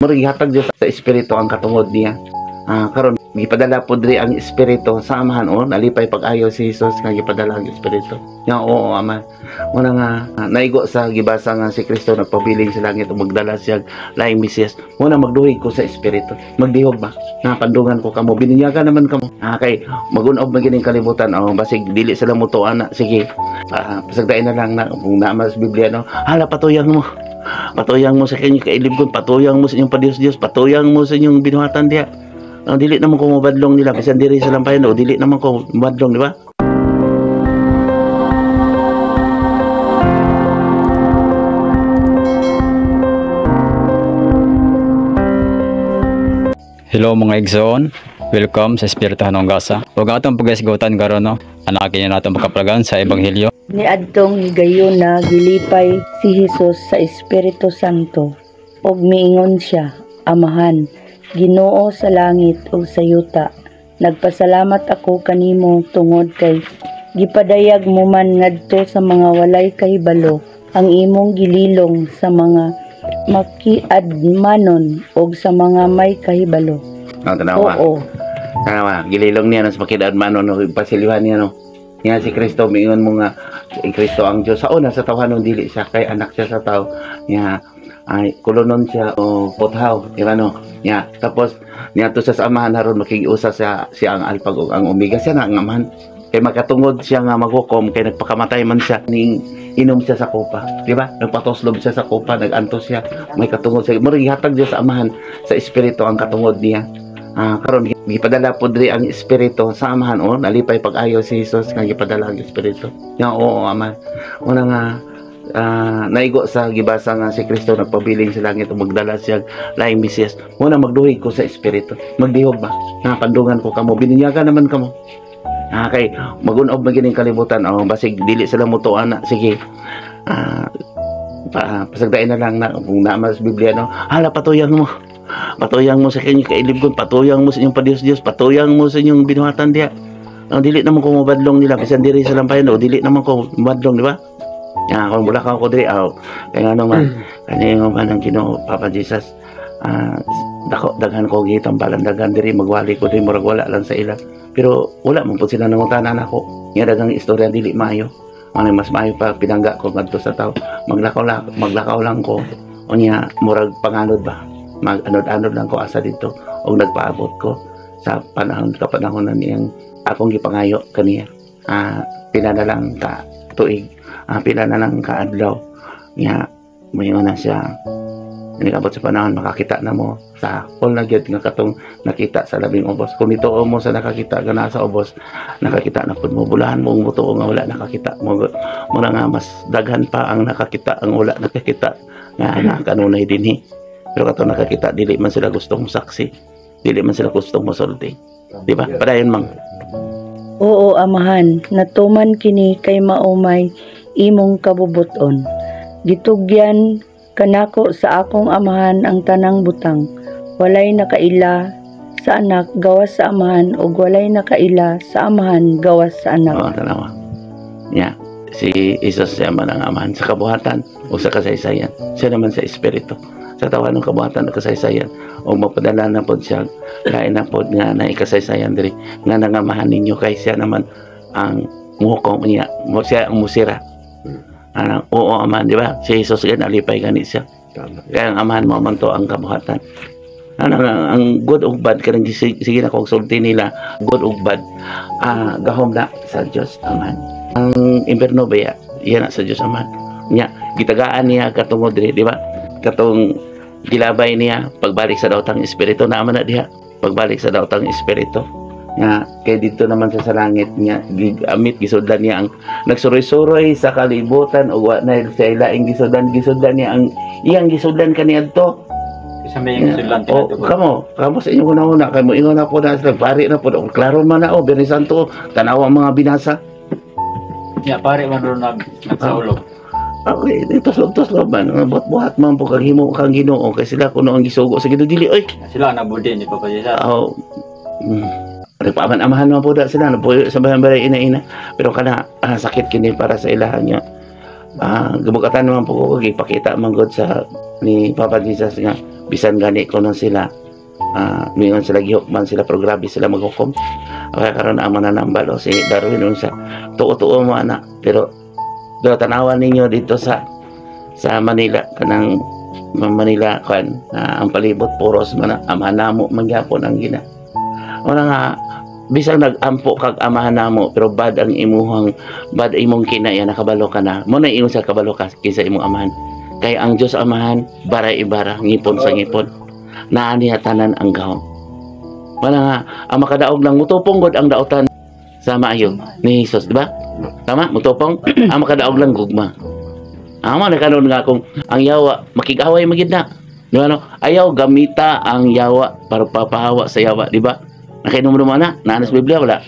Murag gihatag Dios sa Espiritu ang katungod niya. Karon gipadala po diri ang Espiritu sa Amahan, oh, nalipay pag-ayo si Jesus nga gipadala ang Espiritu. Nga oo, Ama. Una nga naigo sa gibasa nga si Kristo nagpabilin sa langit ug magdala siya laing Mesiyas. Muna magduhig ko sa Espiritu. Magdihog ba? Nga pandungan ko kamo, bininyagan naman kamo. Kay magunob man gining kalibutan, oh, basig dili sila mutuo ana. Sige. Pasagdain na lang na kung naa sa Biblia, no. Hala, patuyang mo. Patuyang mo sa kanyang kailibgon, patuyang mo sa inyong padiyos-diyos, patuyang mo sa inyong binuhatan diha. Ang dili naman ko mabadlong nila bisan diri sa lampayan, o dili naman ko mabadlong, di ba? Hello mga igsoon, welcome sa Espirituhanong Gasa. Ug atong pagisgutan karon, no, anaki na natong pagkaplagan sa Ebanghelyo. Niadtong higayon na gilipay si Hesus sa Espiritu Santo ug miingon siya, Amahan, Ginoo sa langit ug sa yuta, nagpasalamat ako kanimo tungod kay gipadayag mo man ngadto sa mga walay kahibalo ang imong gililong sa mga makiadmanon ug sa mga may kahibalo. Oh, tanawa. Oo. Tanawa, gililong niya sa makiadmanon no, pasilihan niya, no. Niya si Kristo miingon mo nga si Kristo ang Dios sa una sa tawhanon, dili siya kay anak siya sa tao. Niya ay kulonon siya o pothaw, di ba, no? Niya tapos niya to sa Amahan haron makigiusa siya, siya ang Alpha ug ang Omega, siya na ang Amahan. Kay makatungod siya nga maghukom kay nagpakamatay man siya ning inom siya sa kopa, di ba? Nagpatuslob siya sa kopa, nagantos siya, may katungod siya. Murag gihatag Dios sa Amahan sa Espiritu ang katungod niya. Karon gipadala po diri ang Espiritu sa Amahan, oh, nalipay pag-ayo si Jesus nga gipadala ang Espiritu. Nga oo, Ama. Una nga naigo sa gibasa nga si Kristo nagpabilin sa langit ug magdala siya laing Mesiyas. Muna magduhig ko sa Espiritu. Magdihog ba? Nga pandungan ko kamo, bininyagan naman kamo. Kay magunob man gining kalibutan, oh, basig dili sila mutuo ana. Sige. Pasagdain na lang na kung naa sa Biblia, no. Hala, patuyang mo. Patuyang mo sa kanyang kailibgon, patuyang mo sa inyong padiyos-diyos, patuyang mo sa inyong binuhatan diha. Ang dili naman ko mabadlong nila bisan diri sa lampayan, o dili naman ko mabadlong, di ba? Ya, kung wala ka ko diri, aw. Kaya nga naman, kani man ang Ginoo, Papa Jesus. Dako daghan ko gitambalan daghan diri, magwali ko diri, murag wala lang sa ila. Pero wala man pud sila nangutana nako. Nga daghang istorya dili maayo. Ano mas maayo pa pinangga ko ngadto sa tao. Maglakaw lang ko. Unya murag panganod ba? Mag-anod-anod lang ko asa dito og nagpaabot ko sa panahon kapanahon na niyang akong gipangayo kaniya. Pila na lang ka tuig, pila na lang ka adlaw. Nya mayon na siya. Nagabot sa panahon makakita na mo sa all na gyud nga katong nakita sa labing ubos. Kung nituo mo sa nakakita nga nasa ubos, nakakita na pud mo. Bulahan mo mutuo nga wala nakakita mo. Muna nga mas daghan pa ang nakakita ang wala nakakita nga nakanunay dinhi. Pero katong nakakita dili man sila gustong saksi, dili man sila gustong mosulti. Di ba? Padayon mang. Oo, Amahan, natuman kini kay maumay imong kabubuton. Gitugyan kanako sa akong Amahan ang tanang butang. Walay nakaila sa anak gawas sa Amahan ug walay nakaila sa Amahan gawas sa anak. Oo, tanawa. Yeah. Si Jesus siya man ang Amahan sa kabuhatan o sa kasaysayan. Siya naman sa Espiritu. Sa tawa ng kabuhatan o kasaysayan. O mapadala na pod siya, lain na pod nga naikasaysayan diri nga nangamahan ninyo kay siya naman ang muhukom niya. Siya ang musira. Anang, oo, Amahan, di ba? Si Jesus gan alipay gani siya. Kaya ang Amahan mo man to ang kabuhatan. Ano, ang good ug bad kanang sige na kog sulti nila, good ug bad, gahom na sa Dios Amahan. Ang impierno ba yan na sa Dios Amahan. Nya gitagaan niya katungod diri, di ba? Katong gilabay niya pagbalik sa daotang espiritu na man na diha. Pagbalik sa daotang espiritu nga kay didto naman siya sa langit niya gigamit gisudlan niya ang nagsuroy-suroy sa kalibutan ug wa na siya laing gisudlan, gisudlan niya ang iyang gisudlan kaniadto. Isa may gisudlan Oh, kamo sa inyong una-una kay mo ingon na po na sila pare na po, klaro man na, oh, Biyernes Santo, tanawa ang mga binasa. Ya pare man ron nagsaulo. Okay, tuslob-tuslob man, buhat-buhat man po kang himo kang Ginoo kay sila kuno ang gisugo sa Ginoo dili oy. Sila nabudi ni Papa Jesus. Oh. Nagpaaman-amahan man po da sila, napuyo sa bayan-bayan ina-ina. Pero kana sakit kini para sa ilahan niya. Gumugatan naman po ko, gipakita man god sa ni Papa Jesus nga Bisan gani kuno sila, mingon sila gihukman sila, pero grabe sila maghukom. Kaya karon ang mananambal o si Darwin, unsa tuo-tuo mo ana. Pero do tanawan ninyo dito sa Manila, kanang Manila kan, ang palibot puros man Amahan Namo man gyapon ang gina. Wala nga bisag nag-ampo kag Amahan Namo, pero bad ang imuhang, bad imong kinaya, nakabalo ka na mo na ingon sa kabalo ka kinsa imong amahan, kay ang Dios Amahan bara ibara, ngipon sa ngipon, naa niya tanan ang gahom. Wala nga ang makadaog lang mutupong god ang daotan sa maayo ni Jesus, di ba? Tama, mutupong ang makadaog lang gugma. Amo na kanon nga kung ang yawa makig-away magid na. Di ba, no? Ayaw gamita ang yawa para papahawa sa yawa, di ba? Nakainom naman na, naanas Biblia wala.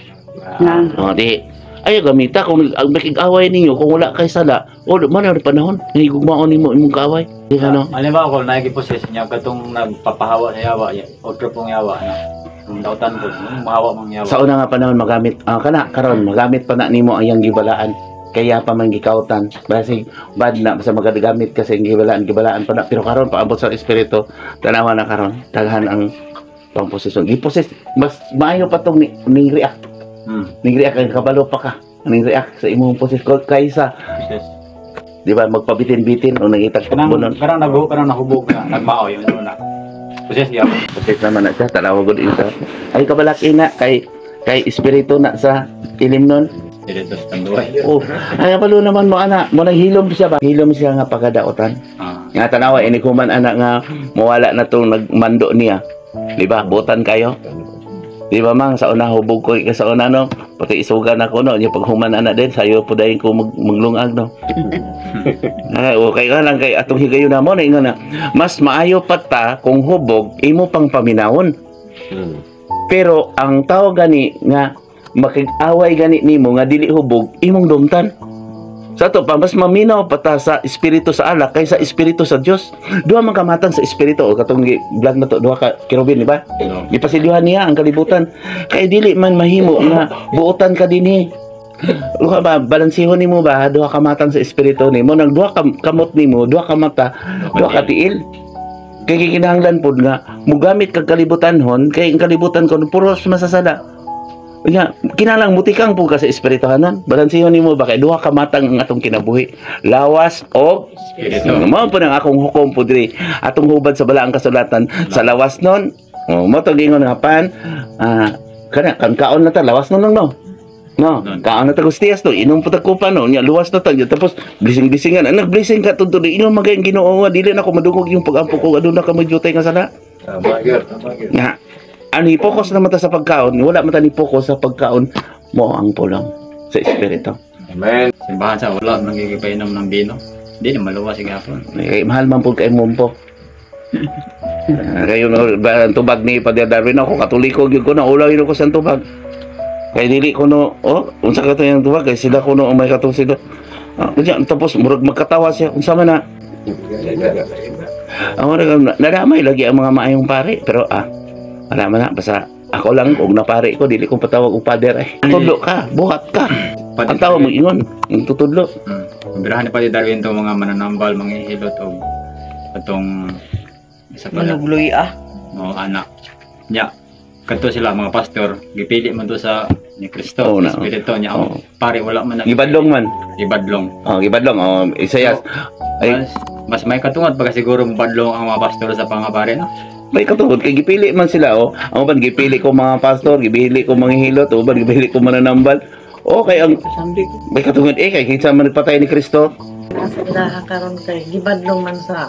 Na. O, di. Ayaw gamita kung ang makig-away ninyo kung wala kay sala. O man na panahon, nahigugmaon nimo imong kaaway. Di ba, no? Halimbawa ko nagipossess niya katong nagpapahawa sa yawa, otro pong yawa na. Kung dautan ko, mahawa mang yawa. Sa una nga panahon magamit kana karon magamit pa na nimo ang iyang gibalaan, kaya pa man gikautan basig bad na, basta magagamit kasi ang gibalaan, gibalaan pa na. Pero karon, paabot sa espiritu, tanawa na karon daghan ang pangposesyon, giposes. Mas maayo pa tong ning react, ning react kay kabalo pa ka ning react sa imong poses kaysa Possess. Di ba, magpabitin-bitin o nangitag Kanang takbonon. Kanang naghu kanang nahubog na nagmao yun na. Possess gyapon. Poses naman na siya, tanawa gud ito ay kabalaki na kay kay espiritu na sa ilim nun. Espiritu sa Tanduay. Oh, ay palo naman mo ana, mo nang hilom siya ba? Hilom siya nga pagkadaotan. Nga tanawa ini kuman ana nga mawala na tong nagmando niya. Di ba? Butan kayo. Di ba mang sa una hubog ko ka sa una, no? Pati isugan ako, no, nya paghuman ana din sayo po dayon ko maglungag, no. Ay, okay ka lang kay atong higayon na mo na ingon na mas maayo pa ta kung hubog imo pang paminawon. Pero ang tao gani nga makig-away gani nimo nga dili hubog, imong dumtan. Sa ato pa mas maminaw pa ta sa espiritu sa alak kaysa espiritu sa Dios. Duha man kamatang sa espiritu o katong vlog na to, duha ka kerubin, di ba? No. Gipasilyuhan niya ang kalibutan. Kay dili man mahimo nga buotan ka dinhi. Luha ba, balansihon nimo ba, duha ka matang sa espiritu nimo, nang duha ka kamot nimo, duha ka mata, duha ka tiil. Kay kinahanglan pod nga mugamit kag kalibutan hon, kay ang kalibutan kon puros masasala. Nya, kinahanglan mutikang po ka sa espirituhanon. Balansihon nimo ba kay duha ka matang ang atong kinabuhi. Lawas og Espiritu. Mao po nang akong hukom po diri. Atong hubad sa balaang kasulatan sa lawas nun. Oh, mo to gingon nga pan, kana kan kaon na ta, lawas nun lang, no. No, Nun. kaon na ta gustiyas no, inom po ta kupa, no, nya luwas na ta, nya, tapos blessing-blessingan. Anak, blessing ka tudto, ingon magay Ginoo nga dili na ko madungog yung pag-ampo ko, aduna ka magyutay nga sala. Tama gyud, tama gyud. Nga ano, i-focus naman ta sa pagkaon, wala man ta ni focus sa pagkaon mo ang pulong sa espiritu. Amen. Simbahan sa wala nagigipainom ng bino. Di na maluwas gihapon. Eh, mahal man po kay mumpo. Kayo no, ba, ang tubag ni Padre Darwin, ako Katoliko gyud ko na ulaw ko sa tubag. Kay dili ko no, oh, unsa ka to yung tubag kay sila ko no, may katong sila. Ah, unya, tapos murag magkatawa siya unsa man na. Ako na nadamay lagi ang mga maayong pare, pero wala man na, basta ako lang og napare ko, dili ko patawag og father ay. Tudlo ka, buhat ka. Ang tao mag-ingon, ang tutudlo. Birahan ni Padre Darwin to mga mananambal, mga hilot og atong isa pa Manugloy ah. no anak. Nya kadto sila mga pastor, gipili man to sa ni Kristo, Oo na. Espiritu niya. Ang pare wala man na. Gibadlong man. Gibadlong. Oh, gibadlong. Oh, Isayas. Ay, Mas may katungod pagka siguro badlong ang mga pastor sa mga pare, no? May katungod kay gipili man sila, oh. Ang uban gipili ko mga pastor, gipili ko mga hilot, uban gipili ko mananambal. Okay, ang may katungod eh kay kinsa man nagpatay ni Kristo. Nasa ilaha karon kay gibadlong man sa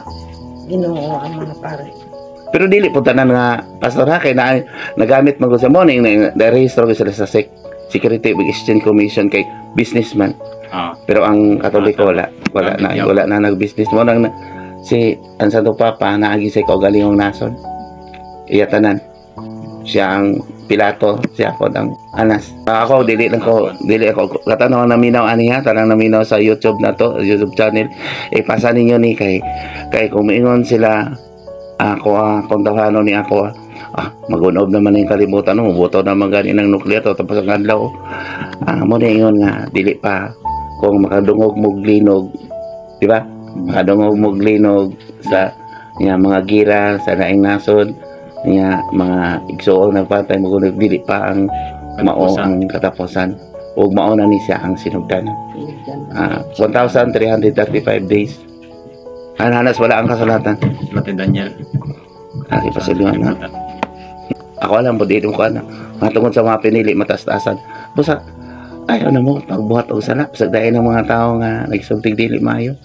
Ginoo ang mga pare. Pero dili po tanan nga pastor ha, kay na nagamit man ko sa morning na na-rehistro ko sila sa SEC, Security Exchange Commission, kay businessman. Pero ang Katoliko wala, wala na, wala na nag-business mo nang si ang Santo Papa naagi sa kaugalingong nason. Iya tanan. Siya ang Pilato, siya po ang Anas. Ako dili lang ko, dili ako katanaw naminaw ani ha, tanang naminaw sa YouTube na to, YouTube channel. Ipasa ninyo ni kay kay kung moingon sila ako kung tawhanon ni ako magunob naman yung kalibutan, no, buto naman gani ng nuclear to tapos ang adlaw. Mo na ingon nga dili pa kung makadungog mo linog, di ba? Makadungog mo linog sa Nga mga gira sa laing nasod, nga mga igsuon nagpatay mo, dili pa ang mao ang katapusan ug mao na ni siya ang sinugdanan. 1,335 days. Hanas wala ang kasulatan. Mati Daniel. Aki pasilyon na. Ako alam mo, dito ko ano. Mga tungod sa mga pinili, mataas-taasan. Basta, ayaw na mo, pagbuhat og sala. Sa dahil ng mga tao nga nagsultig dili maayo.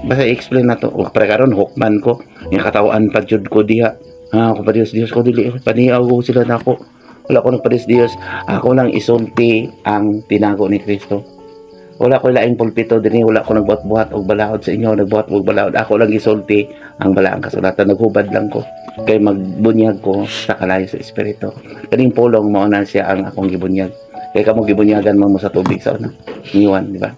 Basta i-explain na to. O, para karon hukman ko. Yung katawan pa jud ko diha. Ako pa Diyos, Diyos ko dili. Paniaw ko sila nako. Wala ko nagpa Diyos, Diyos. Ako lang isulti ang tinago ni Kristo. Wala ko laing pulpito dinhi, wala ko nagbuhat-buhat og balaod sa inyo, nagbuhat og balaod. Ako lang gisulti ang balaang kasulatan, naghubad lang ko kay magbunyag ko sa kalayo sa espiritu. Kaning pulong mao na siya ang akong gibunyag. Kay kamo gibunyagan man mo sa tubig sa una. Niwan, di ba?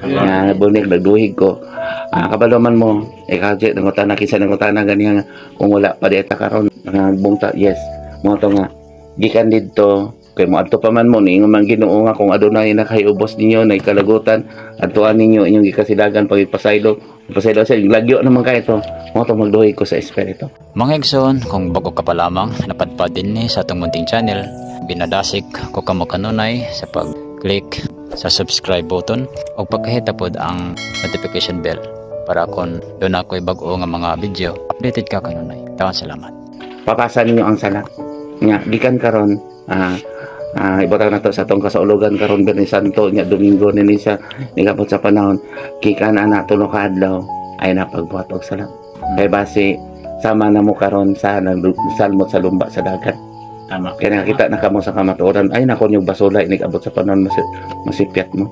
Nga bunyag nagduhig ko. Kabalo man mo, ikaw je nangutana kinsa nangutana ganiya nga kung wala pa dieta karon nga bungta, yes. Mo to nga gikan didto kay moadto pa man mo niingon man Ginoo nga kung adunay nakahiubos ninyo na kalagutan adtuan ninyo inyong gikasilagan pagipasaylo pasaylo sa lagyo naman kay to mo to magduhig ko sa espiritu. Mga igsoon, kung bago ka pa lamang napadpad din ni sa atong munting channel, binadasik ko kamo kanunay sa pag-click sa subscribe button o pagkahita pod ang notification bell para kon doon ako'y bag-o nga mga video, updated ka kanunay. Tawan salamat. Papasa ninyo ang sala nga gikan karon, ibutang na to sa atong kasaulugan karon Biyernes Santo nya Domingo ni siya nigabot sa panahon gikan ana tulo ka adlaw ay napagbuhat og sala kay base sama na mo karon sa salmot sa lumba sa dagat. Tama. Kaya nakita na kamo sa kamatuoran ay nako yung basula inigabot sa panahon masipyat mo.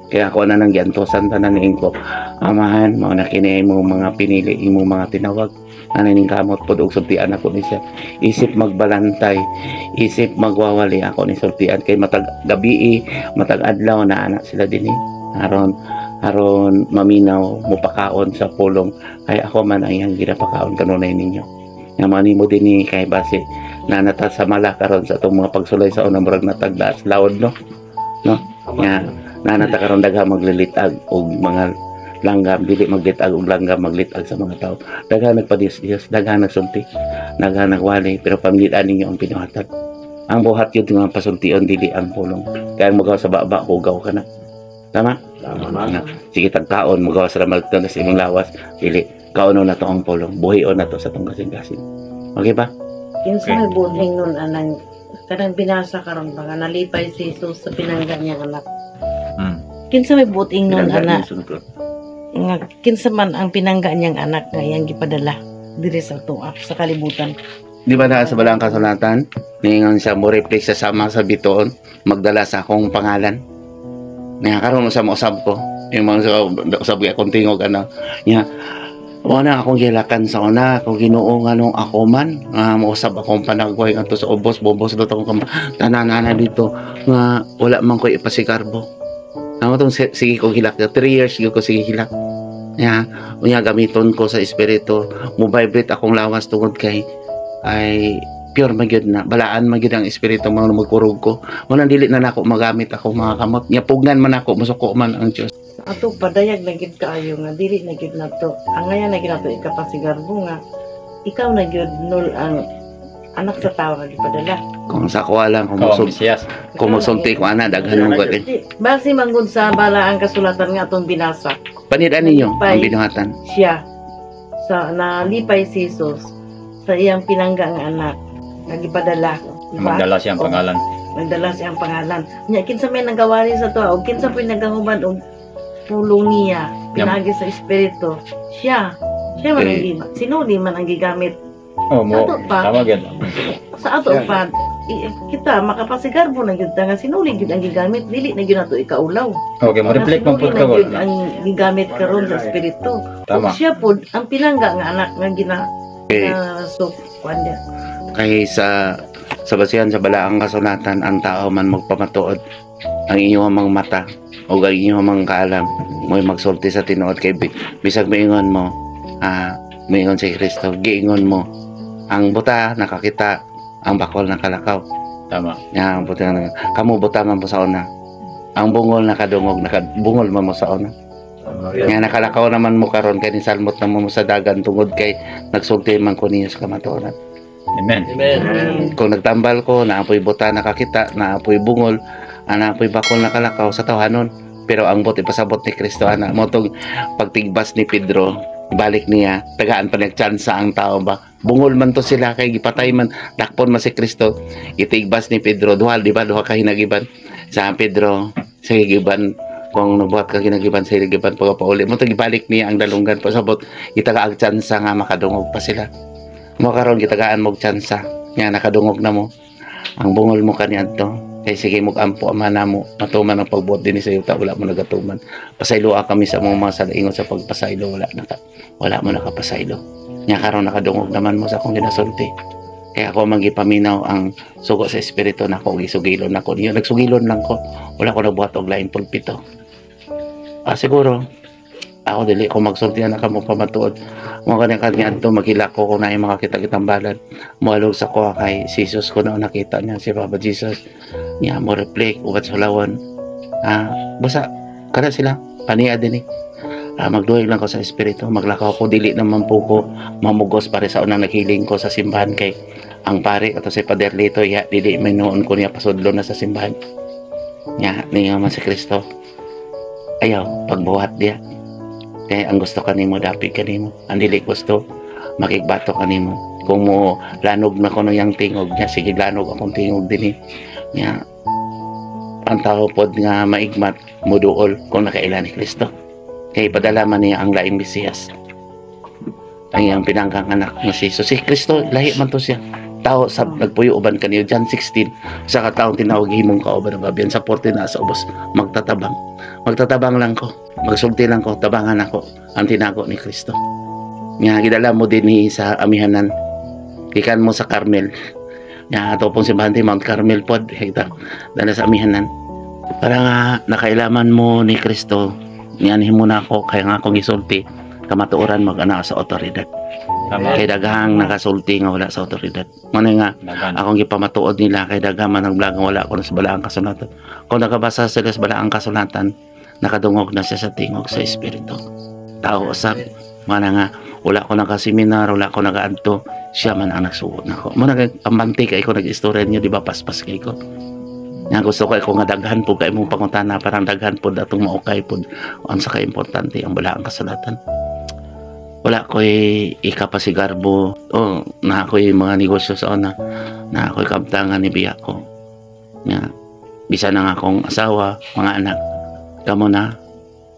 Kaya ako na nang giantosan tanan niing ko, Amahan, mao na kini imong mga pinili, imong mga tinawag ana ning kamot pod og sultian ako ni siya isip magbalantay, isip magwawali ako ni sultian kay matag gabi matag adlaw na anak sila dinhi aron aron maminaw mopakaon sa pulong kay ako man ang iyang ginapakaon kanunay ninyo nga manimo dinhi kay base na nata sa mala karon sa atong mga pagsulay sa una murag natagdaas laod no nga nanata karon daghan maglilitag og mga langgam, dili maglitag og langgam, maglitag sa mga tao. Daghan nagpadiyos-diyos, daghan nagsulti, daghan nagwali, pero pamilian ninyo ang pinuhatag. Ang buhat yun nga pasultion dili ang pulong. Kaya magaw sa baba, hugaw ka na. Tama? Tama. Nga, sige tagkaon, magaw sa ramalton sa imong lawas, dili kaonon na to ang pulong, buhion na to sa tong kasing-kasing. Okay ba? Kinsa may buting nun anang kanang binasa karon ba nga nalipay si Jesus sa pinangga niyang anak. Kinsa may buting nun Pinangga ana ni sunod. Nga kinsa man ang pinangga niyang anak nga iyang gipadala diri sa tuwa sa kalibutan? Di ba na sa balang kasulatan, niingon siya mo reflect sa sama sa bituon, magdala sa akong pangalan. Nga karon sa mausab ko, yung mga usab ko akong tingog ano. Nga wala akong gilakan sa una, kung Ginoo nga nung ako man, nga mausab akong panagway ngadto sa ubos, bobos do akong tananana dito nga wala man ko ipasigarbo. Amo tong sige ko hilak, 3 years gyud ko sige hilak. Nga unya gamiton ko sa espiritu, mo vibrate akong lawas tungod kay ay pure man gyud na balaan man gyud ang espiritu mga magkurog ko. Wala dili na nako magamit akong mga kamot. Nya pugnan man ako musuko man ang Dios. Sa ato padayag na gyud kaayo nga dili na gyud nato. Ang ngayon na gyud nato ikapasigarbo nga ikaw na gyud nul ang anak sa tawo nga gipadala. Kung sa ako lang kung Oh, musul Mesiyas. kung musulti ko ana daghan mong gawin. Base manggod sa bala ang kasulatan nga atong binasa. Panid-an ninyo ang binuhatan. Siya sa nalipay si Jesus sa iyang pinangga nga anak nga gipadala. Diba? Magdala siya ang pangalan. Nagdala siya ang pangalan. Nya kinsa may nagawali sa tuwa o kinsa po'y nagahubad og pulong niya pinaagi sa espiritu. Siya. Siya man ang Eh. sinuli man ang gigamit. Oh, mo. Sa ato pa. Tama gyud. Sa ato pa kita makapasigarbo na gyud ta nga sinuli gyud ang gigamit, dili na gyud nato ikaulaw. Okay, mo reflect man pud Sinuli ka na gyud ang gigamit karon sa espiritu. Tama. Ug siya pod ang pinangga nga anak nga gina Eh, so kuan niya. Kay sa basihan sa balaang kasulatan ang tao man magpamatuod ang inyong mga mata o ang inyong mga kaalam mo'y magsulti sa tinuod kay bisag moingon mo, moingon si Kristo giingon mo ang buta nakakita, ang bakol nakalakaw. Tama. Ya, ang buta kamo buta man mo sa una, ang bungol nakadungog, nakabungol man mo sa una. Tama. Nga nakalakaw naman mo karon kay nisalmot na mo sa dagan tungod kay nagsulti man ko niyo sa kamatuoran. Amen. Amen. Kung nagtambal ko, naapoy buta nakakita, naapoy bungol, naapoy bakol nakalakaw sa tawhanon. Pero ang buot ipasabot ni Kristo ana mo tong pagtigbas ni Pedro, balik niya, tagaan pa nagtsansa ang tao ba. Bungol man to sila kay gipatay man, dakpon man si Kristo. Itigbas ni Pedro, duha, di ba, duha ka hinagiban sa Pedro, sa higiban kung nabuhat ka ginagiban sa hinagiban pagpauli mo to, gibalik niya ang dalunggan, pasabot gitaga ang tsansa nga makadungog pa sila mo. Karon gitagaan mo og tsansa nga nakadungog na mo. Ang bungol mo kaniadto kay sige mo ampo, Ama namo, matuman ang pagbuot dinhi sa yuta. Wala mo nagatuman. Pasayloa kami sa mga sala. Ingon sa pagpasaylo, wala mo nakapasaylo. Nya karon nakadungog naman mo sa akong ginasulti kaya ako man gipaminaw ang sugo sa espiritu nako, gisugilon nako niyo. Nagsugilon lang ko, wala ko nagbuhat og lain pulpito. Siguro ako dili ko magsulti na kamo pamatuod mo kani kaniadto. Maghilak ko kung naay makakita kitang balad moalog sa kuha kay si Jesus ko na nakita niya si Papa Jesus niya mo reflect ubat sa lawon. Basta kada sila paniya din eh. Magduhig lang ko sa espiritu, maglakaw ko. Dili naman po ko mamugos pare sa unang naghiling ko sa simbahan kay ang pare ato si Pader Lito ya dili may noon ko niya pasudlo na sa simbahan niya. Niya man si Kristo, ayaw pagbuhat diya kay ang gusto kanimo dapig kanimo, ang dili gusto makigbato kanimo. Kung mo lanog na kuno yang tingog niya, sige lanog akong tingog dinhi niya. Ang tao pod nga maigmat muduol kung nakaila ni Kristo kay padala man niya ang laing Mesiyas, ang iyang pinangkang anak nga si Jesus. Si Kristo lahi man to siya tao sa nagpuyo uban kaniyo. John 16, sa kataong tinawag himong kauban ang babiyan sa 14 na sa ubos. Magtatabang, magtatabang lang ko, magsulti lang ko, tabangan ako ang tinago ni Kristo nga gidala mo dinhi sa amihanan gikan mo sa Carmel. Nga ato pong simbahan ti Mount Carmel pod kita dala sa amihanan para nga nakailaman mo ni Kristo. Nianhin mo na ako kaya nga akong gisulti kamatuoran, mag-ana sa otoridad. Tama. Kay daghang nakasulti nga wala sa otoridad. Mao nga Dagan. Akong gipamatuod nila kay daghang man ang vlog nga wala ko sa balaang kasulatan. Kung nakabasa sila sa balaang kasulatan, nakadungog na siya sa tingog sa espiritu. Tao usab mana nga wala ko nakaseminar, wala ko nagaadto, siya man ang nagsuot nako. Mo na kampante kay ko nag-istorya niyo, di ba? Paspas kay ko. Nga gusto ko ko nga daghan po kay mong pangutana, parang daghan pod atong maukay pod ang sa kaimportante ang balaang kasulatan. Wala ko'y ikapasigarbo o na ako'y mga negosyo sa una na ako'y kabtangan ni biya ko nga bisan ang akong asawa, mga anak, kamo na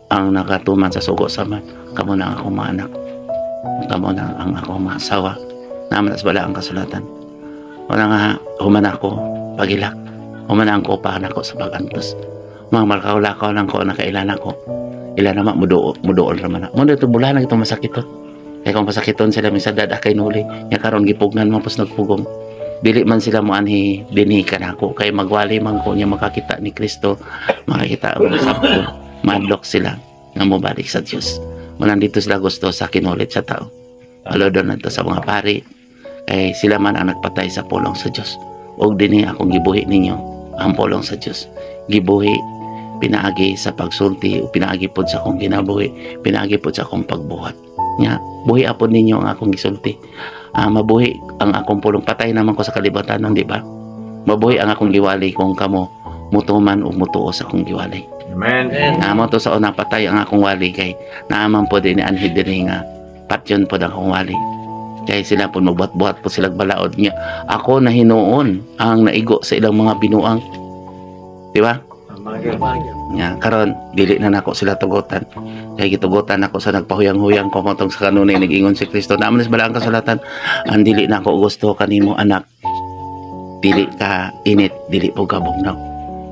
ang nakatuman sa sugo sa man. Kamo na ang akong mga anak, kamo na ang akong mga asawa naman sa balaang kasulatan. Wala nga human ako pagilak, human ang ko pa nako sa pagantos mga malakaw-lakaw lang ko. Nakailan ako ila naman muduol, muduol raman na mo dito bulan itong masakiton kay kung masakiton sila minsan dada kay nuli nya. Karon gipugnan man pos nagpugong, dili man sila mo anhi dinhi kanako kay magwali man ko niya makakita ni Kristo, makakita ang sabko, madlok sila nga mobalik sa Dios mo. Nandito sila gusto sa kinulit sa tao. Alo doon to sa mga pari kay sila man ang nagpatay sa pulong sa Dios. Ug dinhi akong gibuhi ninyo ang pulong sa Dios, gibuhi pinaagi sa pagsulti o pinaagi pod sa akong kinabuhi, pinaagi pod sa akong pagbuhat. Nya buhi apod ninyo ang akong gisulti. Mabuhi ang akong pulong. Patay naman ko sa kalibutan, di ba? Mabuhi ang akong giwali kung kamo mutuman o mutuo sa akong giwali. Amen. Naamo to sa una, patay ang akong wali kay naaman po din ni anhi dinhi nga patyon pod ang akong wali kay sila po magbuhat-buhat po sila balaod niya. Ako na hinuon ang naigo sa ilang mga binuang, di ba? Tama gyud. Nya karon dili na nako sila tugotan kay gitugotan ako sa nagpahuyang-huyang ko motong sa kanunay nag-ingon si Kristo naman sa balaang kasulatan, ang dili na ako gusto kanimo anak, dili ka init, dili po ka bugnaw.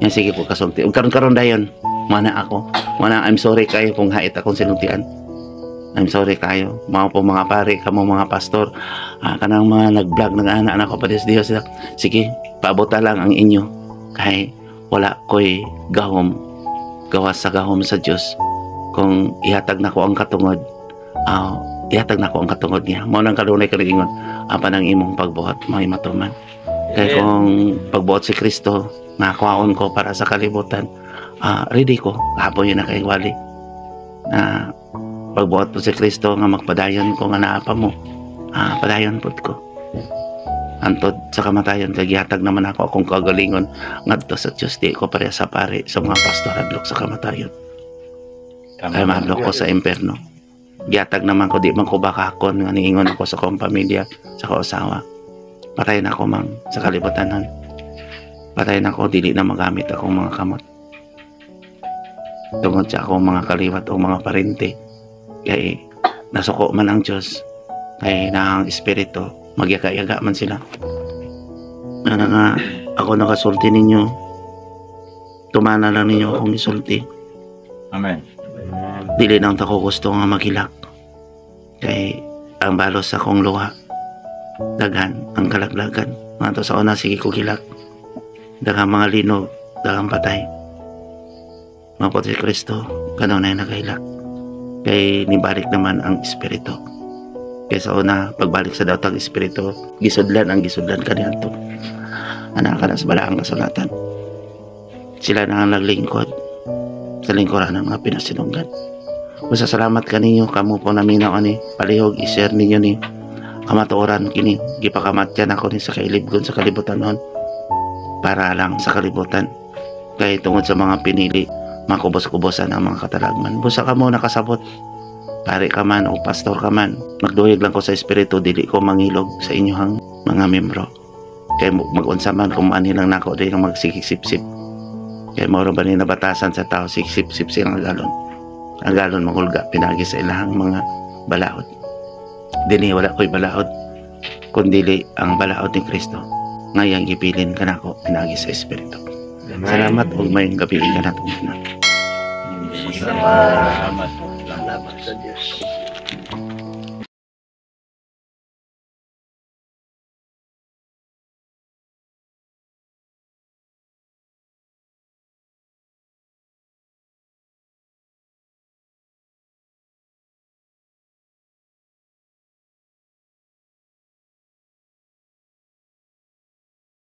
Yan, sige po kasulti ug karon karon dayon mana ako mana. I'm sorry kayo kung hait akong sinultian. I'm sorry kayo mga po mga pare kamo, mga pastor, kanang mga nag-vlog ng ana nako pa Dios Dios. Sige, paabota lang ang inyo kay wala ko'y gahom gawas sa gahom sa Dios. Kung ihatag nako ang katungod, ihatag nako ang katungod niya. Mao nang kanunay ka nag-ingon apan ang imong pagbuhat may matuman kay kung pagbuhat si Kristo nga kuhaon ko para sa kalibutan, ready ko hapon yun na kay wali. Na pagbuhat po si Kristo nga magpadayon ko nga naa pa mo. Ah, padayon pud ko. Antod sa kamatayon kay gihatag naman ako akong kagalingon ngadto sa Dios, di ko pareha sa pari sa mga pastor hadlok sa kamatayon. Tama. Kay mahadlok ko sa impierno. Gihatag naman ko, di man ko bakakon nga niingon ako sa akong pamilya, sa akong asawa. Patay na ako mang sa kalibutan nun. Patay na ako, dili na magamit akong mga kamot. Tungod sa akong mga kaliwat o mga parente. Kay nasuko man ang Diyos. Kay na ang espiritu, magyaga-yaga man sila. Ano nga, ako nakasulti ninyo. Tumana lang ninyo akong isulti. Amen. Dili nang tako gusto nga maghilak kay ang balos sa akong luha, daghan ang kalaglagan. Ngadto sa una, sige ko gilak, daghang mga linog, daghang patay. Mapot si Kristo kanunay nagahilak kay nibalik naman ang espiritu. Kay sa una, pagbalik sa daotang espiritu, gisudlan ang gisudlan kaniadto. Anak ka na sa balaang kasulatan, sila na ang naglingkod sa lingkuran ng mga pinasinunggan. Basta salamat kaninyo, kamo po naminaw ani, palihog i-share ninyo ni kamatuoran kini, gipakamatyan ako ni sa kailibgon sa kalibutan noon para lang sa kalibutan. Kay tungod sa mga pinili, makubos-kubosan ang mga katalagman. Busa kamo nakasabot, pare ka man o pastor ka man, magduyag lang ko sa espiritu, dili ko mangilog sa inyohang mga membro. Kay mag-unsa man kung maanhi lang nako dili nga magsiksip-sip. Kay mao ba ni nabatasan sa tao, siksip-sip silang agalon. Agalon mahulga pinagi sa ilahang mga balaod. Dini wala ko'y balaod, kundili ang balaod ni Kristo. Ngayang gipilin kanako pinagi sa espiritu. Salamat ug maayong gabii kanatong tanan. Salamat. Salamat sa Diyos.